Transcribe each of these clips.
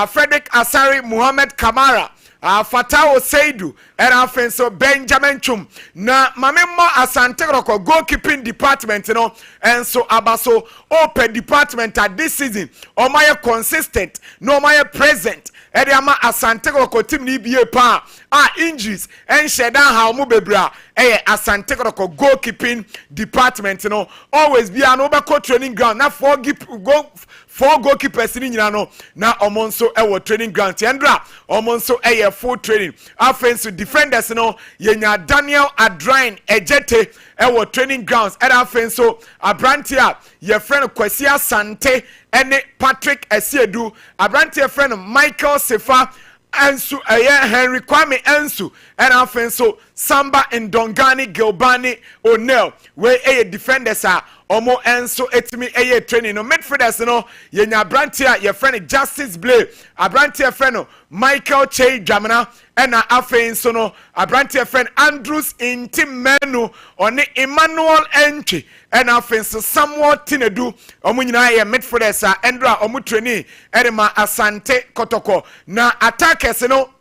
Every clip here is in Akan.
Frederick Asare, Muhammed Kamara, Fatawo Seidu, ɛna afei nso Benjamin Chum. Na maame mmɔ Asante Kɔtɔkɔ goalkeeping department no nso aba so. Open department at this season, ɔmo ayɛ consistent na ɔmo ayɛ present ɛde ama Asante Kɔtɔkɔ team ni bie paa a injuries ɛnhyɛ dan ha ɔmo bebree a ɛyɛ Asante Kɔtɔkɔ goalkeeping department no. Always bia no, wobɛkɔ training ground na four goalkeepers ni nyinaa no na ɔmo nso ɛwɔ training ground. Tiɛndra ɔmo nso ɛyɛ full training. Afei nso defenders no, yɛnya Daniel Adrain Ɛgyete ɛwɔ training grounds, ɛna afei nso aberante a yɛfrɛ no Kwasi Asante ɛne Patrick Asiedu, aberante yɛfrɛ no Michael Sefa ɛnso, ɛyɛ Henry Kwame ɛnso, ɛna afei nso Samba Ndongani Gilbani O'Neil. Wei ɛyɛ defenders a ɔmo nso etumi ɛyɛ training no. Midfielders no, yɛnya aberante a yɛfrɛ no Justice Blay, aberante a yɛfrɛ no Michael Chey Dwamena, ɛna afei nso no aberante a yɛfrɛ no Andrews Ntimenu, ɔne Emmanuel Entwi, ɛna afei nso Samuel Tinedu. Ɔmo nyinaa yɛ midfielders a ɛndra ɔmo training ɛde ma Asante Kɔtɔkɔ. Na attackers no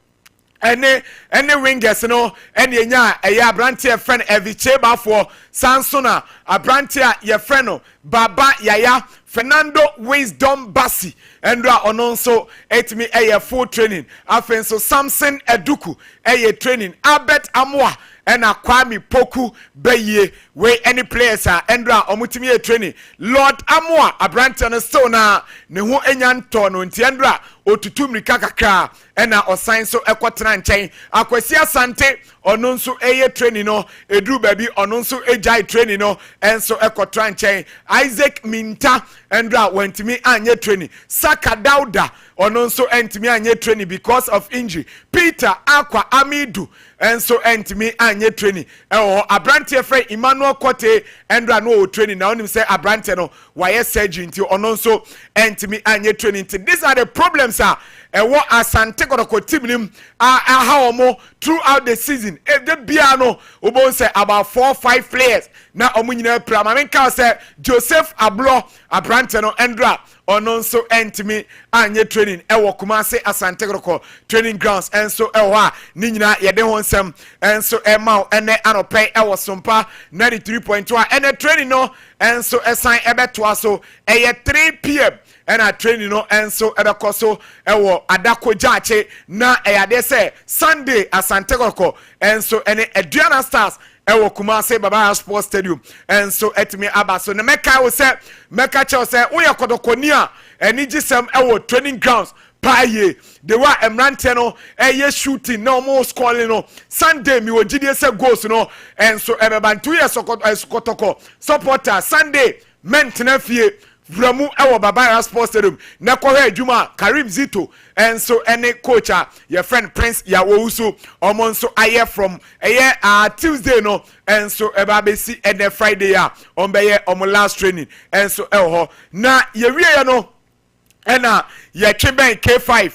ɛne wingers no, ɛne enya ɛyɛ aberanteɛ yɛfrɛ no Eviche Bafoɔ, sanso na aberanteɛ a yɛfrɛ no Baba Yaya Fernando Wisdom Basi, ɛndo a ɔno nso ɛtumi ɛyɛ full training. Afei nso Samson Eduku ɛyɛ training, Albert Amoa ɛna Kwame Poku Bɛyie. Wei ɛne players a ɛndo a ɔmotumi yɛ training. Lord Amoa, aberanteɛ no still na ne ho anya ntɔ no, nti ɛndo a otutu mmirika kakra ɛna ɔsan nso ɛkɔtena nkyɛn. Akwasi Asante, ɔno nso ɛyɛ training no, eduru baabi ɔno nso egyae training no ɛnso ɛkɔtena nkyɛn. Isaac Minta, ɛndo a wɔntumi anyɛ training. Saka Dauda, ɔno nso ɛntumi anyɛ training because of injury. Peter Akwa Amidu ɛnso ɛntumi anyɛ training ɛwɔ hɔ. Aberanteɛ fɛ Emmanuel Kote, ɛndo a no wɔ training na ɔnim sɛ aberanteɛ no wayɛ surgery, nti ɔno nso ɛntumi anyɛ training. Nti these are the problems a ɛwɔ Asante Kɔtɔkɔ team nim a aha wɔn throughout the season. Ede bia no, wobɛn sɛ about four, five players na wɔn nyinaa pira. Maame nka sɛ Joseph Ablɔ, aberanteɛ no, ɛndra ɔno nso ɛntumi anyɛ training ɛwɔ Kumase Asante Kɔtɔkɔ training grounds ɛnso ɛwɔ hɔ a ne nyinaa yɛde ho nsɛm ɛnso ɛma wo ɛnɛ anɔpɛ ɛwɔ Sompa 93.1. Ɛnɛ training no ɛnso ɛsan ɛbɛtoa so, ɛyɛ 3 p.m. ɛna training no nso ɛbɛkɔ so ɛwɔ Adako Gyaakye. Na ɛyɛ adeɛ sɛ Sunday Asante Kɔkɔ nso ɛne Aduana Stars ɛwɔ Kumase Baba Sports Stadium nso ɛtumi aba so. Na mɛka wo sɛ, mɛka kyɛw sɛ woyɛ kɔtɔkɔni a anigye sɛm ɛwɔ training grounds paa yie de wa mmeranteɛ no ɛyɛ shooting na wɔn scoring no. Sunday mi wɔ gyidie sɛ goals no ɛnso ɛbɛba. Nti woyɛ Kɔtɔkɔ supporter, Sunday mɛntena fie, wuramu ɛwɔ Baba Sports Stadium na kɔhwɛ adwuma a Karim Zito ɛnso ɛne coach a yɛfrɛ no Prince Yawowusu ɔmo nso ayɛ from ɛyɛ Tuesday no ɛnso ɛba abɛsi ɛnɛ Friday a ɔmo bɛyɛ ɔmo last training ɛnso ɛwɔ hɔ. Na yɛwie yɛ no, ɛna yɛtwe bɛn K5,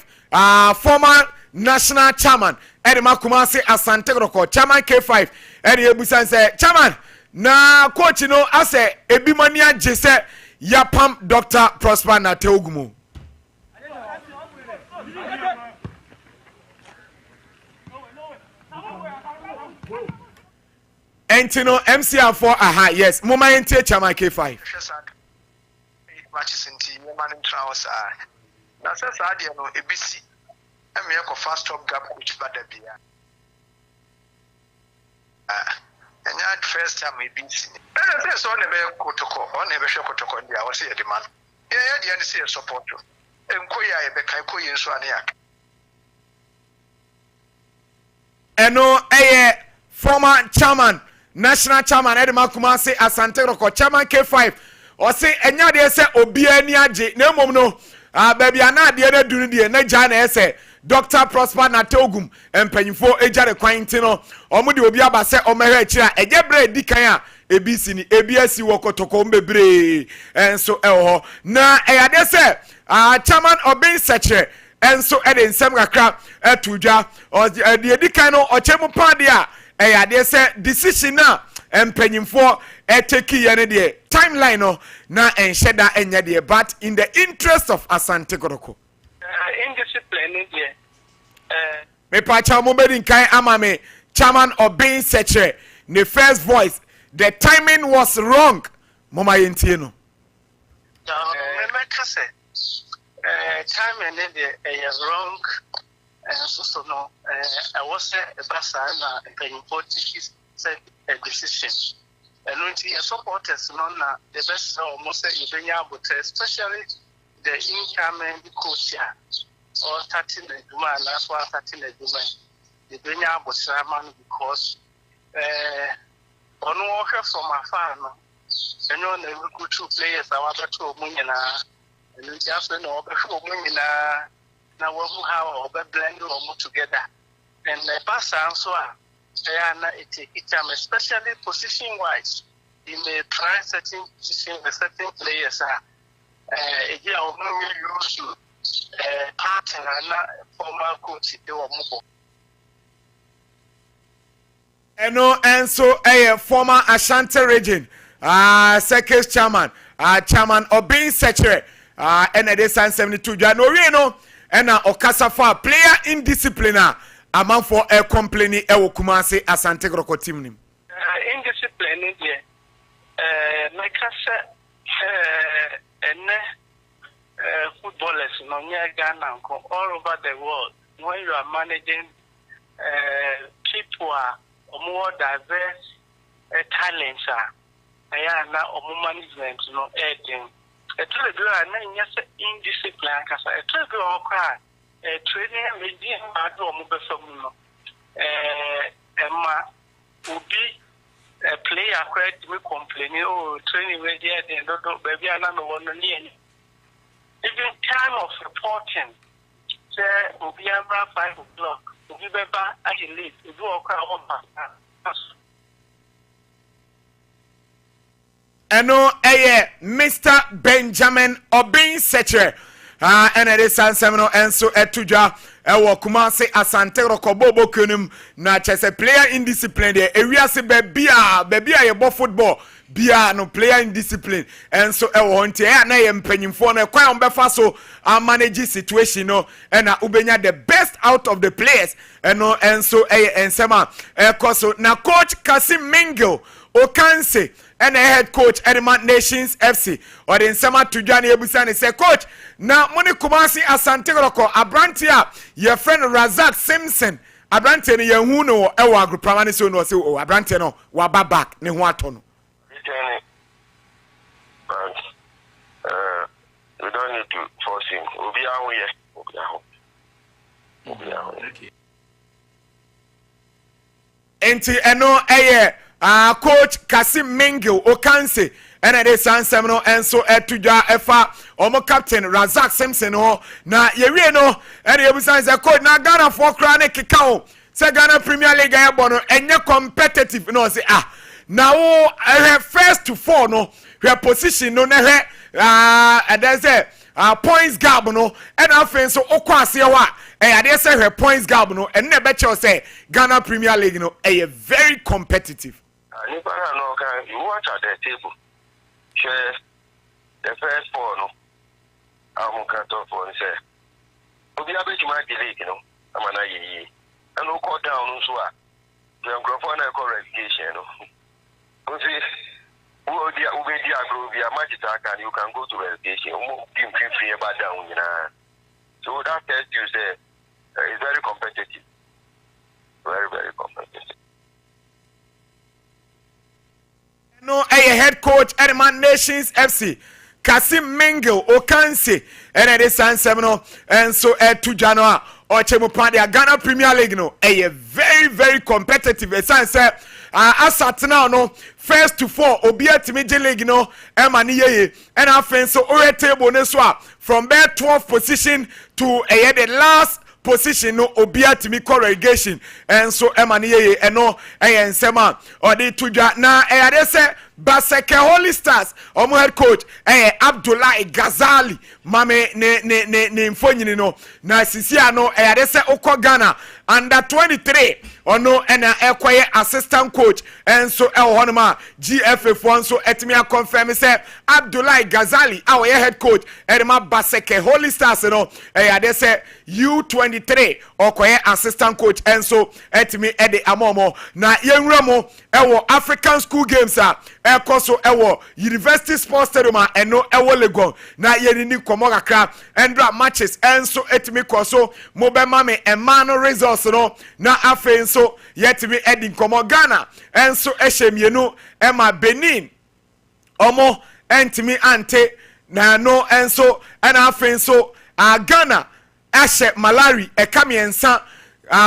former national chairman ɛde ma Kumase Asante Kɔtɔkɔ, Chairman K5, ɛne ebusan sɛ, "Chairman, na coach no asɛ ebi mo ani agye sɛ yapam Dr Prosper Narteh Ogum?" Ɛnti no MC afɔ aha, yes, mo ma yɛn tie Chairman K5. Matches nti yɛma no ntena hɔ saa, na sɛ saa deɛ no ebi si ɛmi yɛkɔfa stop gap coach ba da bia, ɛnyɛ first time ebi si ni. Ɛna sɛ ɔna ɛbɛyɛ Kotokɔ, ɔna ɛbɛhwɛ Kotokɔ deɛ a wɔsɛ yɛde ma no, yɛyɛ deɛ no sɛ yɛ support nko yɛ a yɛbɛka nko yɛ nso a ne yɛaka. Ɛno ɛyɛ former chairman, national chairman ɛde ma Kumase Asante Kɔtɔkɔ, Chairman K5. Ɔse ɛnyɛ adeɛ sɛ obiara ani agye, na mmom no baabi a na adeɛ no adu no deɛ, na gya na ɛsɛ Dr Prosper Narteh Ogum mpanyinfoɔ agya ne kwan, nti no wɔn de obi aba sɛ ɔmɛhwɛ akyire a ɛnyɛ berɛ edi kan a ebi si ni, ebi asi wɔ Kɔtɔkɔ mu bebree nso ɛwɔ hɔ. Na ɛyɛ adeɛ sɛ Chairman Ɔbɛn Sɛkyerɛ nso ɛde nsɛm kakra ɛto dwa. Ɔde edi kan no ɔkyɛ mu paa deɛ a ɛyɛ adeɛ sɛ decision a mpanyinfoɔ ɛteki yɛ no deɛ, timeline no na ɛnhyɛ da ɛnyɛ deɛ, but in the interest of Asante Kɔtɔkɔ. Indiscipline ne deɛ. Mepakyɛw, mobɛdi nkan ama me Chairman Obeng Sekyerɛ ne first voice. The timing was wrong, moma yɛntie no. Mɛka sɛ timing ne deɛ ɛyɛ wrong nso so no, ɛwɔ sɛ ɛba saa na mpanyinfoɔ take sɛ decision. Ɛno nti yɛ supporters no na yɛbɛsrɛ wɔn sɛ yɛbɛnya abotire, especially the incoming coach a ɔrestart n'adwuma anaasɛ ɔastart n'adwuma yi. Yɛbɛnya abotire ama no because ɔno ɔhwɛ from afar no, ɛnyɛ ɔna recruit players a wabɛto wɔn nyinaa. Ɛno nti afei na ɔbɛhwɛ wɔn nyinaa na wahu how a ɔbɛblend wɔn together, and ɛba saa nso a, ɛyɛ ana it take time, especially position wise. You may try certain position with certain players a ebi a wɔn nyɛ used to pattern a na former coach de wɔn bɔ. Ɛno nso ɛyɛ former Ashanti Region circuit chairman, Chairman Obeng Sekyerɛ, ɛna ɛde sa nsɛm no to dwa. Na owie no, ɛna ɔkasa fa player indiscipline a amanfoɔ ɛcomplaini ɛwɔ Kumase Asante Kɔtɔkɔ team nim. Indiscipline ne deɛ, mɛka sɛ ɛnɛ footballers no, nyɛ Ghana nko, all over the world, when you are managing people a wɔwɔ diverse talents a, ɛyɛ a na wɔn management no ɛɛden. Ɛtɔrɔ bi a na nyɛ sɛ indiscipline ankasa, ɛtɔrɔ bi wɔ hɔ koraa a training regime ade wɔn bɛfa mu no ɛma obi player koraa tumi complain, "Oh, training wei deɛ ɛden dodo, baabi a na mewɔ no ne yɛ." Even time of reporting, sɛ obi amra 5 o'clock, obi bɛba ayɛ late, obi wɔ koraa wɔmba. Ɛno ɛyɛ Mr Benjamin Obeng Sekyerɛ, ɛna ɛde saa nsɛm no nso ɛto dwa ɛwɔ Kumase Asante Kɔtɔkɔ bɔɔbɔ no mu. Na kyerɛ sɛ player indiscipline deɛ, ewiase baabi a baabi a yɛbɔ football biara no, player indiscipline ɛnso ɛwɔ hɔ. Nti ɛyɛ a na yɛ mpanyinfoɔ no ɛkwan a wɔbɛfa so amanage situation no ɛna wobɛnya the best out of the players. Ɛno ɛnso ɛyɛ nsɛm a ɛkɔ so. Na Coach Kasim Mingle Okanse, ɛna head coach ɛde Nations FC, ɔde nsɛm ato dwa. Na ebusa ne sɛ, "Coach, na mo ne Kumasi Asante Kɔtɔkɔ aberante a yɛfrɛ no Razak Simpson, aberante no yɛn hu no ɛwɔ agoprama ne so no?" Ɔsɛ o, aberante no waba back, ne ho atɔ no. But we don't need to force him. Obi aho yɛ, obi aho. Obi aho yɛ. Nti ɛno ɛyɛ Coach Kasim Mingle Okanse ɛna ɛde saa nsɛm no nso ɛto dwa ɛfa ɔmo captain Razak Simpson ho. Na yɛwie no, ɛna yɛbusa sɛ, "Coach, na Ghanafoɔ koraa ne keka o sɛ Ghana Premier League a yɛbɔ no ɛnyɛ competitive?" Na ɔsɛ, "Ah, na wo ɛhwɛ first to four no, hwɛ position no, na hwɛ ɛdɛn sɛ points gap no, ɛna afei nso wokɔ aseɛ hɔ a, ɛyɛ adeɛ sɛ hwɛ points gap no, ɛno na ɛbɛkyɛw sɛ Ghana Premier League no ɛyɛ very competitive." Nipa na no kan, you watch at the table. Hwɛ the first four no. A wɔn ka top four no sɛ obi abɛtumi agye league no ama no ayɛ yie. Ɛna wokɔ down no nso a, hwɛ nkurɔfoɔ na ɛkɔ relegation no. Nti wodi wobɛdi agorɔ bi a match saa kan, you can go to relegation. Wɔn di mfimfini ɛba down nyinaa. So that tells you say it's very competitive. Very, very competitive. No, ɛyɛ head coach ɛde Nations FC, Kasim Mingle Okanse, ɛna ɛde saa nsɛm no nso ɛto dwa no a ɔkyɛ mu pa deɛ Ghana Premier League no ɛyɛ very, very competitive, ɛsiane sɛ asatena no first to four obi atumi gye league no ɛma ne yeye. Ɛna afei nso ɔyɛ table no so a, from bɛɛ 12 position to ɛyɛ the last position no, obi atumi kɔ relegation ɛnso ɛma ne yeye. Ɛno ɛyɛ nsɛm a ɔde to dwa. Na ɛyɛ adeɛ sɛ Baseke Holy Stars ɔmo head coach ɛyɛ Abdullahi Ghazali. Mame ne mfonyini no na sisi ano ɛyɛ ade sɛ okɔ Ghana under 23, ɔno ɛna ɛkɔyɛ assistant coach ɛnso ɛwɔ hɔnom a GFA foɔ nso ɛtumi akɔnfɛm sɛ Abdullahi Ghazali a ɔyɛ head coach ɛde ma Baseke Holy Stars no, ɛyɛ ade sɛ U23 ɔkɔyɛ assistant coach ɛnso ɛtumi ɛde ama ɔmo. Na yɛnwura mu ɛwɔ African School Games a ɛkɔ so ɛwɔ University Sports Stadium a ɛno ɛwɔ Legon, na yɛnini nkɔmɔ kakra. Ɛndra matches ɛnso ɛtumi kɔ so. Mo bɛma me ɛmaa no results no, na afei nso yɛtumi ɛdi nkɔmɔ. Ghana ɛnso ɛhyɛ 2 ɛma Benin ɔmo ɛntumi ante na ɛno ɛnso. Ɛna afei nso Ghana ahyɛ Malawi ɛka 3,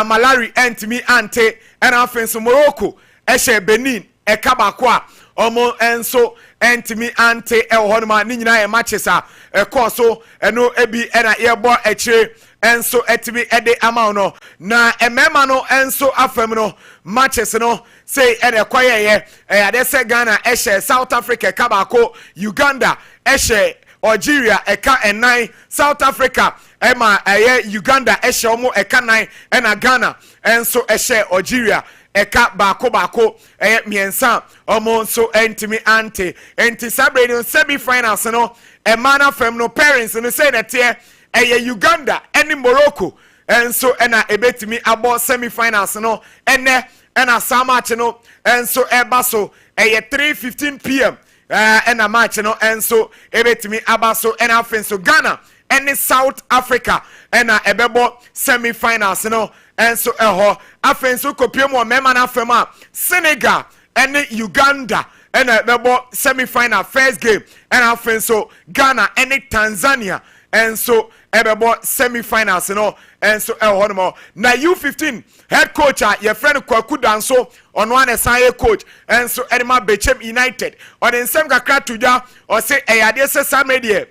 Malawi ɛntumi ante. Ɛna afei nso Morocco ɛhyɛ Benin ɛka 1 a ɔmo nso ɛntumi ante ɛwɔ hɔnom a ne nyinaa yɛ matches a ɛkɔɔ so. Ɛno ebi ɛna yɛbɔ akyire ɛnso ɛtumi ɛde ama wo no. Na mmarima no nso afam no, matches no sei ɛna ɛkɔyɛyɛ. Ɛyɛ adeɛ sɛ Ghana ɛhyɛ South Africa ɛka 1, Uganda ɛhyɛ Algeria ɛka 4, South Africa ɛma ɛyɛ Uganda ɛhyɛ wɔn ɛka 4, ɛna Ghana ɛnso ɛhyɛ Algeria ɛka 1 1, ɛyɛ 3, ɔmo nso ɛntumi ante. Nti saa bere no, semi finals no, ɛmaa n'afam no, pairings no sɛ nɛteɛ ɛyɛ Uganda ɛne Morocco ɛnso ɛna ɛbɛtumi abɔ semi finals no ɛnɛ. Ɛna saa match no ɛnso ɛba so, ɛyɛ 3:15 p.m. Ɛna match no ɛnso ɛbɛtumi aba so. Ɛna afei nso Ghana ɛne South Africa ɛna ɛbɛbɔ semi finals no ɛnso ɛhɔ. Afei nso kɔpie mu wɔ mmarima no afam a, Senegal ɛne Uganda ɛna ɛbɛbɔ semi final first game. Ɛna afei nso Ghana ɛne Tanzania ɛnso ɛbɛbɔ semi finals no ɛnso ɛwɔ hɔ nom. Na U15 head coach a yɛfrɛ no Kwaku Danso, ɔno ana san yɛ coach ɛnso ɛde ma Bechem United, ɔde nsɛm kakra to dwa. Ɔse ɛyɛ adeɛ sɛ saa mmerɛ deɛ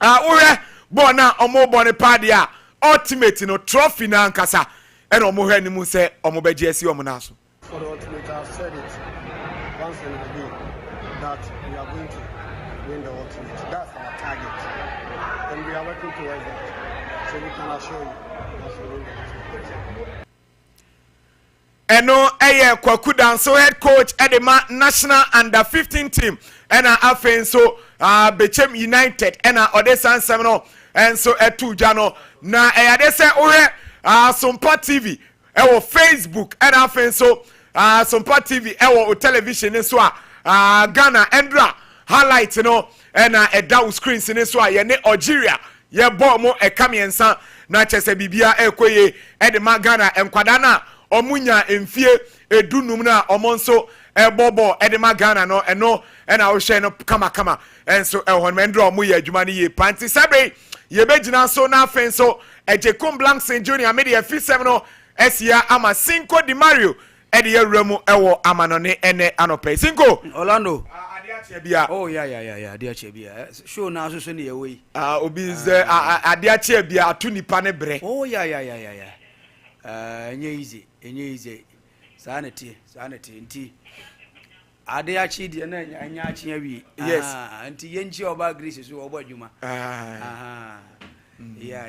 a wohwɛ bɔɔl no a ɔmo bɔ no paa deɛ a, ultimate no, trophy no ankasa ɛna ɔmo hwɛ anim sɛ ɔmo bɛgye asi ɔmo nan so. For the ultimate, I've said it once and again that we are going to win the ultimate. That's our target. And we are working towards that. So we can assure you that we win the ultimate. Ɛno ɛyɛ Kwaku Danso, head coach ɛde ma national under 15 team, ɛna afei nso Bechem United, ɛna ɔde saa nsɛm no ɛnso ɛto dwa no. Na ɛyɛ ade sɛ wohwɛ Sompa TV ɛwɔ Facebook, ɛna afei nso Sompa TV ɛwɔ o television ne so a, Ghana ɛndra highlight no ɛna ɛda wo screens ne so a yɛne Algeria yɛbɔ mo ɛka 3, na kyerɛ sɛ biribia ɛrekɔ yie ɛde ma Ghana nkwadaa no a ɔmo nya mfie 15 no a ɔmo nso ɛbɔ bɔɔl ɛde ma Ghana no. Ɛno ɛna ɔhwɛ no kamakama ɛnso ɛwɔ hɔ no. Ɛndra ɔmo yɛ adwuma no yie panti sɛbere yɛbɛgyina so. Na afei nso ɛgye kum Blankson Junior mede ɛfi sɛm no ɛsia ama Cinco Di Mario ɛde yɛwura mu ɛwɔ amanɔne ɛnɛ anɔpɛ. Cinco. Orlando. Adeɛ akyɛ bia. Oh yeah, adeɛ akyɛ bia. Show na so so ne yɛwɔ yi. Ah, obi sɛ adeɛ akyɛ bia ato nipa ne brɛ. Oh yeah. Ɛnyɛ easy, ɛnyɛ easy. Saa na teɛ, saa na teɛ. Nti ade akye deɛ na ɛnyɛ akye awie. Yes. Ah, nti yɛnkyi ɔba Greece so ɔbɔ adwuma. Ah. Aha. Yeah.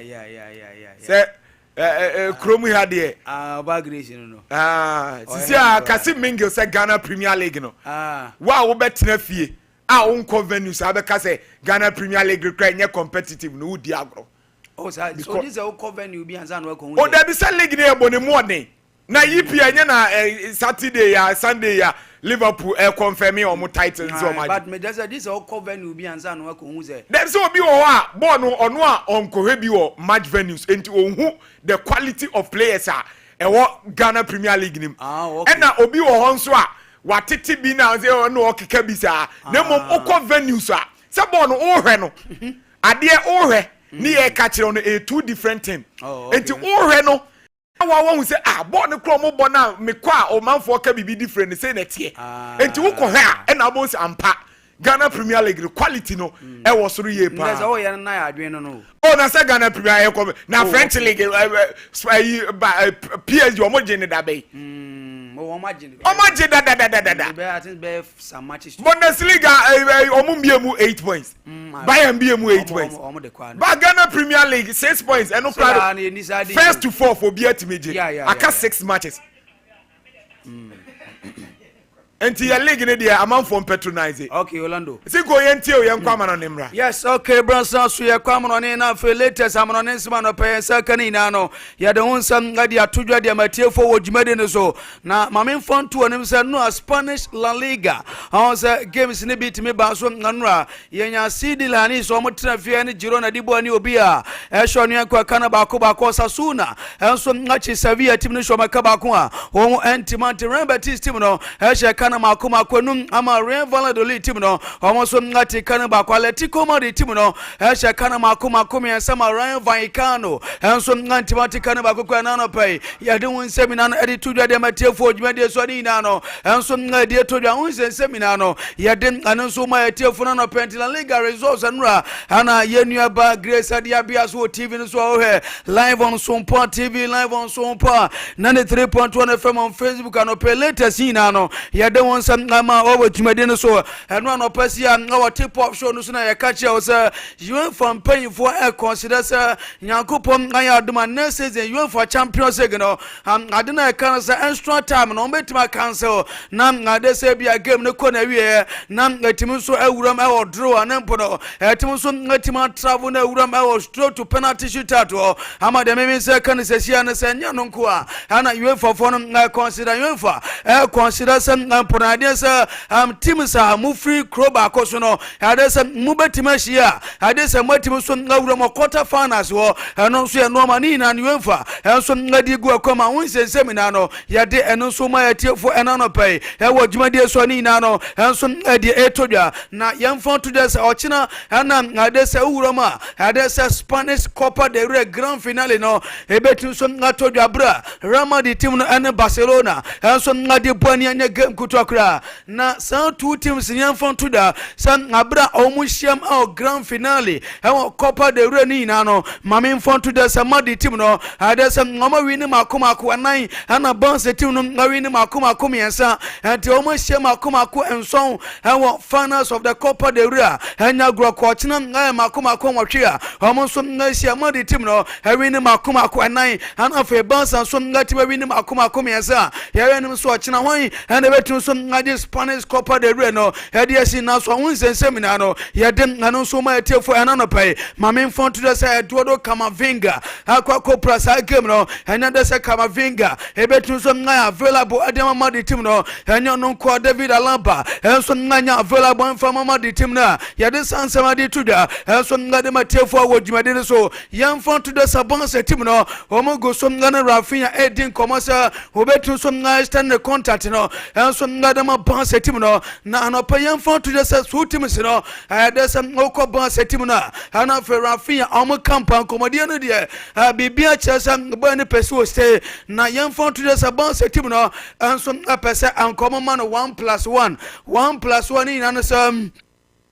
Sɛ ɛ ɛ kurom ha deɛ. Ah, ɔba Greece no. Ah, sisi Ɔyɛ a kasi mingle sɛ Ghana Premier League no. Wo a wobɛtena fie a wonkɔ venues a bɛka sɛ Ghana Premier League kora ɛnyɛ competitive no, wodi agorɔ. Oh, saa. So this sɛ wokɔ venue bi ansa na wakɔ hu. O dabi, sɛ league no yɛ bɔ ne mu ɔden na EPL nyɛ na Saturday ya, Sunday ya, Liverpool ɛ confirm ɔmo title nso ɔmo agye. But me sɛ this sɛ wokɔ venue bi ansa na wakɔ hu sɛ. Dabi, sɛ obi wɔ hɔ a bɔɔl no ɔno a ɔnkɔhwɛ bi wɔ match venues nti ohun the quality of players a ɛwɔ Ghana Premier League nim. Ɛna obi wɔ hɔ nso a watete bi na ɔsɛ ɔno ɔkeka bi saa, na mmom wokɔ venues a, sɛ bɔɔl no wohwɛ no, adeɛ wohwɛ ne yɛ ka kyerɛ no ɛyɛ two different thing. Nti wohwɛ no wa wɔn sɛ, ah, bɔɔl no kura ɔmo bɔ na mekɔ a, ɔmanfoɔ ka biribi different sɛ na ɛteɛ. Nti wokɔhwɛ a, ɛna abɔ sɛ ampa Ghana Premier League no quality no ɛwɔ soro yie Ndɛ paa. sɛ woyɛ no na yɛ adwene no. O na sɛ Ghana Premier yɛ kɔ na Oh, French okay. League ɛ ɛ ɛyi ba ɛ PSG ɔmo gye ne da bɛyi. Wɔn Ɔmo agye. Ɔmo agye dadadadada. Bɛyɛ, I think, bɛyɛ some matches. Bundesliga ɛɛ ɔmo mbie mu 8 points. Bayern mbie mu 8 points. Ɔmo de kɔ ano. Ba Ghana Premier League, 6 points ɛno So kora na yɛni saa de. First to fourth, obi atumi gye. Aka six matches. Nti yɛ league ne deɛ, amanfoɔ mpatronise. Okay, Orlando. Sinko, yɛn tie o, yɛn kɔ ama no ne mmra. Yes, okay, Branson so yɛ kɔ amanɔne na afei latest amanɔne nsɛm anɔpɛ yɛn nsa ka ne nyinaa no, yɛde ho nsɛm de ato dwa deɛ matiefoɔ wɔ dwumadi no so. Na maame mfa nto anim sɛ no a Spanish La Liga ɔho sɛ games ne bi tumi baa so nanora. Yɛnya CD Lani sɛ ɔmo tena fie ne Girona de bɔ ne obi a ɛhyɛ ɔno yɛnkɔ ɛka no baako baako. Osasuna ɛnso akyi Sevilla team no hyɛ ɔmo ɛka baako a wɔn ɛntima nti Real Betis team no ɛhyɛ ɛka no maako maako enum ama Real Valladolid team no, ɔmo nso ate ka no baako. Atletico Madrid team no ɛhyɛ ka no maako maako mmiɛnsa ma Rayo Vallecano ɛnso ntima ate ka no baako kɔ. Ɛna anɔpɛ yi yɛde ho nsɛm nyinaa no ɛde to dwa deɛ matiefoɔ dwumadie so ne nyinaa no ɛnso ɛde to dwa ho nsɛnsɛm nyinaa no, yɛde ɛno nso ma yɛtiefo no anɔpɛ. Nti La Liga results ɛnora ana yɛn nuaba Grace Adeabea so wɔ TV no so a wɔhwɛ live on Sompa TV, live on Sompa 93.1 FM on Facebook. Anɔpɛ latest nyinaa no, yɛde wɔn nsɛm ama wɔwɔ dwumadie no so. Ɛno anɔpɛ si a ɛwɔ tip off show no so na yɛka kyerɛ wo sɛ UEFA mpanyinfoɔ ɛconsider sɛ Nyankopɔn ayɛ adom a next season UEFA Champions League no, ade na ɛka no sɛ extra time no wɔbɛtumi acancel na ade sɛ bi a game no kɔ na awieɛ na ɛtumi nso awuram ɛwɔ draw a ne mpo no ɛtumi nso ɛtumi atravel na awuram ɛwɔ straight to penalty shootout hɔ. Ama deɛ meme sɛ ka no sɛsia no sɛ nyɛ no nko a ɛna UEFA foɔ no ɛconsider, UEFA ɛconsider sɛ mpo no adeɛ sɛ teams a mofiri kuro baako so no, ade sɛ mobɛtumi ahyia a, ade sɛ moatumi nso awura mu quarter finals hɔ. Ɛno nso yɛ nneɛma ne nyinaa no UEFA ɛnso ade gu akɔm a wo nsɛnsɛm nyinaa no, yɛde ɛno nso ma yɛtiefo ɛna nɔpɛ yi ɛwɔ dwumadie so ne nyinaa no ɛnso ɛde ɛtɔ dwa. Na yɛmfa to dwa sɛ ɔkyena ɛna ade sɛ wowura mu a, ade sɛ Spanish Copa del Rey grand finale no ɛbɛtumi nso atɔ dwa berɛ a Real Madrid team no ɛne Barcelona ɛnso ade bɔ ani anyɛ game ketewa koraa. Na saa two teams yɛmfa to dwa sɛ aberɛ a ɔmo hyiam ɛwɔ grand finale ɛwɔ Copa del Rey ne nyinaa no, maame mfa to dwa sɛ Madrid team no ade sɛ ɔmo awi ne mako mako ɛnan, ɛna Barca team no awi ne mako mako mmiɛnsa. Ɛnti ɔmo ahyia mako mako nson ɛwɔ finals of the Copa del Rey a ɛnya agorɔ kɔɔkyena ɛyɛ mako mako nwɔtwe a ɔmo nso ahyia. Madrid team no ɛwi ne mako mako ɛnan, ɛna afei Barca nso atumi awi ne mako mako mmiɛnsa a yɛyɛ no nso ɔkyena hwan ɛna ɛbɛtumi nso agye Spanish Copa del Rey no ɛde asi. Na so ɔho nsɛnsɛm nyinaa no, yɛde ɛno nso ma ɛtiefo ɛna nɔpɛ yi. Maame mfa to dɛ sɛ Eduardo Camavinga akɔ akɔpra saa game no, ɛnyɛ dɛ sɛ Camavinga ɛbɛtumi nso ayɛ available ɛde ama Madrid team no. Ɛnyɛ no nkoa, David Alaba ɛnso anya available mfa ma Madrid team no a yɛde sa nsɛm ade to dwa ɛnso ɛde ma tiefo a wɔ dwumadi no so. Yɛmfa to dɛ sɛ Barca team no, wɔn gu so ne Raphinha ɛdi nkɔmmɔ sɛ wɔbɛtumi nso extend ne contract no ɛnso ɛde ma Barca team no. Na anɔpɛ yɛmfa to dɛ sɛ so teams no ɛyɛ dɛ sɛ wɔkɔ Barca team no a, ɛna afei Raphinha ɔmo kampa nkɔmmɔdeɛ no deɛ, biribi akyerɛ sɛ bɔyɛ no pɛ sɛ ɔstay. Na yɛmfa to dɛ sɛ Barca team no ɛnso ɛpɛ sɛ nkɔmmɔ ma no 1+1, 1+1 ne nyinaa no sɛ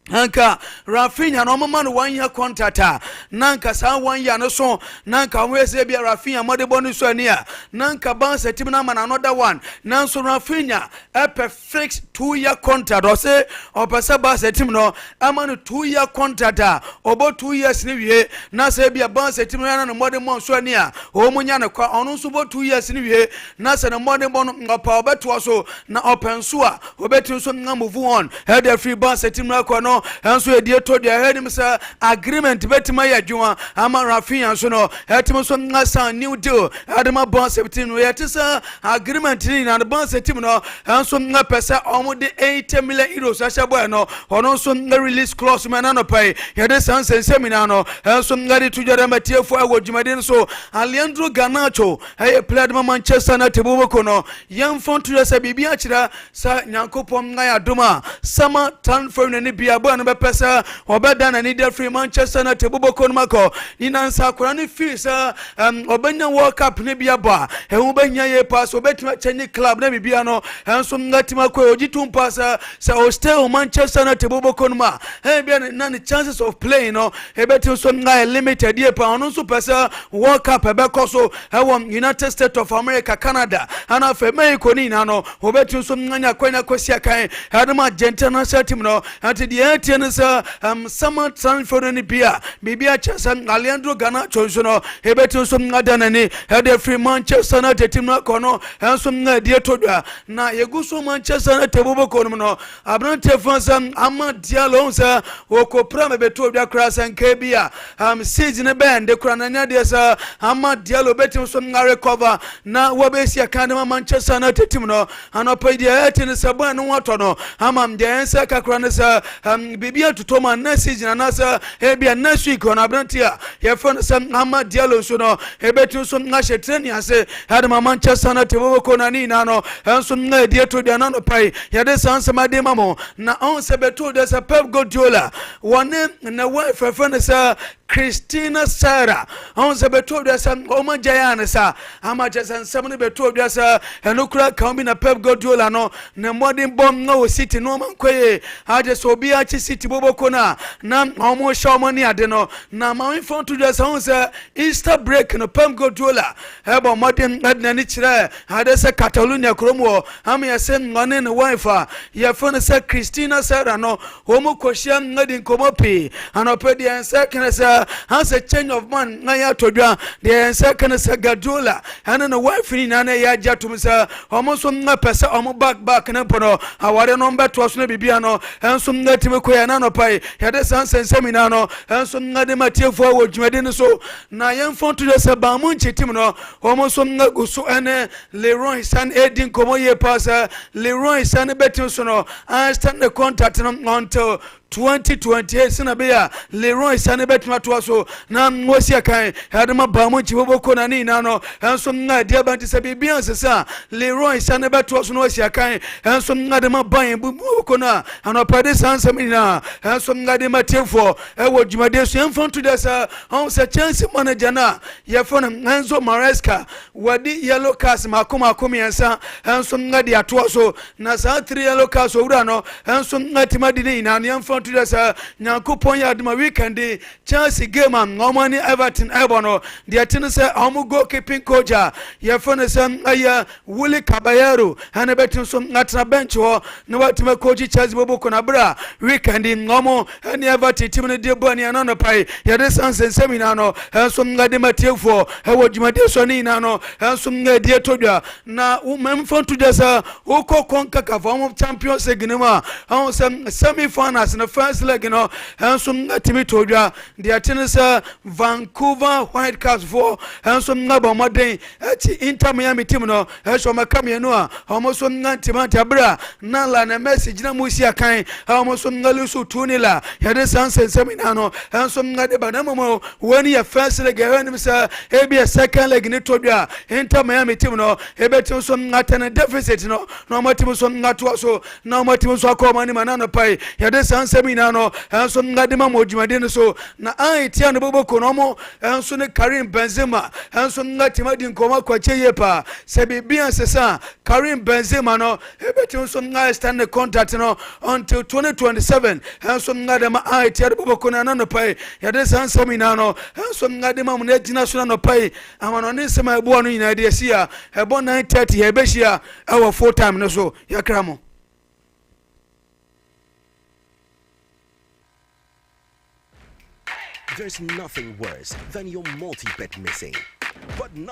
anka Raphinha na ɔmoma no 1 year contract a, na nka saa 1 year no so na nka wɔn sɛ bia Raphinha mɔde bɔ no so ani a, na nka Barca team no ama no another one. Nanso Raphinha ɛpɛ fix 2 year contract. Ɔsɛ ɔpɛ sɛ Barca team no ama no 2 year contract a ɔbɔ 2 years ne wie, na sɛ bia Barca team no yana no mmɔde mmɔ nso ani a, wɔn mu nya no kwa. Ɔno nso bɔ 2 years ne wie, na sɛ ne mmɔde bɔ no ɔpɛ ɔbɛtoa so, na ɔpɛ nso a ɔbɛtumi nso na move on ɛde afiri Barca team no akɔ no. Ɛnso yɛde eto deɛ ɛhɛ nim sɛ agreement bɛtumi ayɛ adwuma ama Raphinha nso no ɛtumi nso asan new deal ɛde ma Barca team no. Yɛte sɛ agreement ne nyinaa no, Barca team no ɛnso pɛ sɛ ɔmo de €80 million ahyɛ bɔɔl no, ɔno nso release clause mu. Ɛna nɔpɛ yi yɛde saa nsɛnsɛm nyinaa no ɛnso ɛde to dwa dɛ matiefo ɛwɔ dwumadi no so. Alejandro Garnacho ɛyɛ player de ma Manchester United boboko no, yɛmfa nto dwa sɛ biribi akyerɛ sɛ Nyankopɔn ayɛ adom a summer transfer no ne bia. Boy no bɛpɛ sɛ ɔbɛda n'ani de afiri Manchester United bobɔkɔ no mu akɔ ne nansa. Akwadaa no firi sɛ ɔbɛnya World Cup no bi abɔ a, ɛho bɛhia yie paa sɛ ɔbɛtumi akyɛnye club na biribia no ɛnso atumi akɔ. Ɔgye tom paa sɛ ɔstay wɔ Manchester United bobɔkɔ no mu a, ɛbia na ne chances of playing no ɛbɛtumi nso ayɛ limited yie paa. Ɔno nso pɛ sɛ World Cup ɛbɛkɔ so ɛwɔ United States of America, Canada ana afei Mexico ne nyinaa no, wɔbɛtumi nso anya akwanya kɔsi akan ɛde ma Argentina national team no. Nti deɛ ɛtie no sɛ summer transfer no bi a biribi akyerɛ sɛ Alejandro Garnacho nso no ɛbɛtumi nso ada n'ani ɛde firi Manchester United team no akɔ no ɛnso na ɛdeɛ to dwa. Na yɛgu so Manchester United bobɔkɔ no mu no, aberanteɛ fa sɛ Amad Diallo ɔhu sɛ wɔkɔpira ma bɛto odwa koraa sɛ nka bi a season bɛn de koraa na nyɛ deɛ sɛ Amad Diallo bɛtumi so arecover na wɔbɛsi aka de ma Manchester United team no. Anɔpa yi deɛ ɛte ne sɛ bɔn no ho atɔ no ama deɛ ɛn sɛ kakra ne sɛ biribi atotɔ ma next season anaasɛ ebia next week ɔno aberante a yɛfrɛ no sɛ Amad Diallo nso no ɛbɛtumi so ahyɛ training ase ɛde ma Manchester United wɔbɛkɔ no ne nyinaa no ɛnso na ɛdi ato deɛ. Na anɔpa yi yɛde saa nsɛm ade ma mo na ɔn sɛ bɛto deɛ sɛ Pep Guardiola wɔne ne wife fɛfɛ no sɛ Christina Sarah ɔn sɛ bɛto dwa sɛ ɔma gyae a ne sa ama kyɛ sɛ nsɛm no bɛto dwa sɛ ɛno kora ka bi na Pep Guardiola no ne mmɔden bɔ na wɔ City no ɔma nkɔ yie agye sɛ obiara kye City bobɔkɔ no a na ɔmo hyɛ ɔmo ne ade no. Na maame fa to dwa sɛ ɔn sɛ Easter break no, Pep Guardiola ɛbɔ mmɔden ɛde n'ani kyerɛ ade sɛ Catalonia kurom wɔ ama yɛsɛ ɔne ne wife a yɛfrɛ no sɛ Christina Sarah no, wɔn kɔhyia adi nkɔmmɔ pii. Anɔpɛ deɛ nsa kene sɛ asɛ change of man na yɛ atɔ dwa deɛ nsa kene sɛ Guardiola ɛne ne wife no nyinaa na ɛyɛ agye atom sɛ wɔn nso pɛ sɛ wɔn back back ne mpo no awareɛ no bɛtoa so no biribia no ɛnso atumi kɔ yɛ. Na anɔpa yi yɛde saa nsɛnsɛm nyinaa no ɛnso de ma tiefoɔ wɔ dwumadi no so. Na yɛmfa nto dwa sɛ Bayern Munich team no, wɔn nso agu so ɛne Leroy Sane edi nkɔmmɔ yie paa sɛ Leroy Sane bɛtumi so no extend the contract no until 2028 sena bɛyɛ a Leroy Sane bɛtumi atoa so na wɔsi akan ɛde ma Bayern Munich bɔbɔkɔ na ne nyinaa no ɛnso na ɛde aba. Nti sɛ biribi ansesa a, Leroy Sane bɛtoa so na wɔasi akan ɛnso na de ma Bayern bɔbɔkɔ no a anɔpa de saa nsɛm nyinaa ɛnso na de ma tiefoɔ ɛwɔ dwumadie so. Yɛmfa nto dɛ sɛ ɔho sɛ Chelsea manager no a yɛfrɛ no Enzo Maresca wɔde yellow cards mako mako mmiɛnsa nso de atoa so, na saa three yellow cards owura no nso atumi adi ne nyinaa no. Yɛmfa nto dɛ sɛ Nyankopɔn yɛ adoma, weekend Chelsea game a wɔn ne Everton ɛbɔ no deɛ, te no sɛ wɔn goalkeeping coach a yɛfrɛ no sɛ ɛyɛ Willy Caballero ɛna bɛtumi so atena bench hɔ na watumi akɔgye Chelsea bɔbɔ na berɛ a weekend wɔn ɛne Everton team no de bɔ ani ɛno anɔpa yi. Yɛde san nsɛnsɛm nyinaa no ɛnso ɛde ma tiefoɔ ɛwɔ dwumadie so ne nyinaa no ɛnso ɛde ɛtɔ dwa. Na mfa nto dwa sɛ wokɔ CONCACAF wɔn Champions League no mu a, ɛho sɛ semi finals no first leg no ɛnso ɛtumi tɔ dwa. Deɛ ɛte ne sɛ Vancouver Whitecaps foɔ ɛnso ɛbɔ mmɔden akyi Inter Miami team no ɛhyɛ wɔn aka mmienu a wɔn nso nante abere a na Lionel Messi gyina mu si akan a wɔn nso nlose 2-0 a yɛde saa nsɛnsɛm nyinaa no ɛnso ɛde ba. Na mmom wɔn yɛ first leg, ɛhɔ anim sɛ ebi yɛ second leg ne tɔ dwa a, Inter Miami team no ebɛtumi nso atɛn deficit no na wɔn atumi nso atoa so na wɔn atumi nso akɔ wɔn anim. Ana anɔpa yi yɛde saa nsɛm nyinaa no ɛnso ɛde ma mo dwumadie no so. Na an tia no bɔbɔko no, wɔn ɛnso ne Karim Benzema ɛnso atumi adi nkɔmɔ akɔkyɛ yie paa sɛ biribi ansesa, Karim Benzema no ebɛtumi nso extend the contract no until 2027 ɛnso ɛde ma an tia no bɔbɔko no. Ana anɔpa yi yɛde saa nsɛm nyinaa no ɛnso ɛde ma mo na gyina so. Na anɔpa yi amanɔne nsɛm a ɛboa no nyinaa de asi a ɛbɔ 9:30 yɛbɛhyia ɛwɔ full time no so. Yɛkra mo. There's nothing worse than your multi-bet missing. But nothing.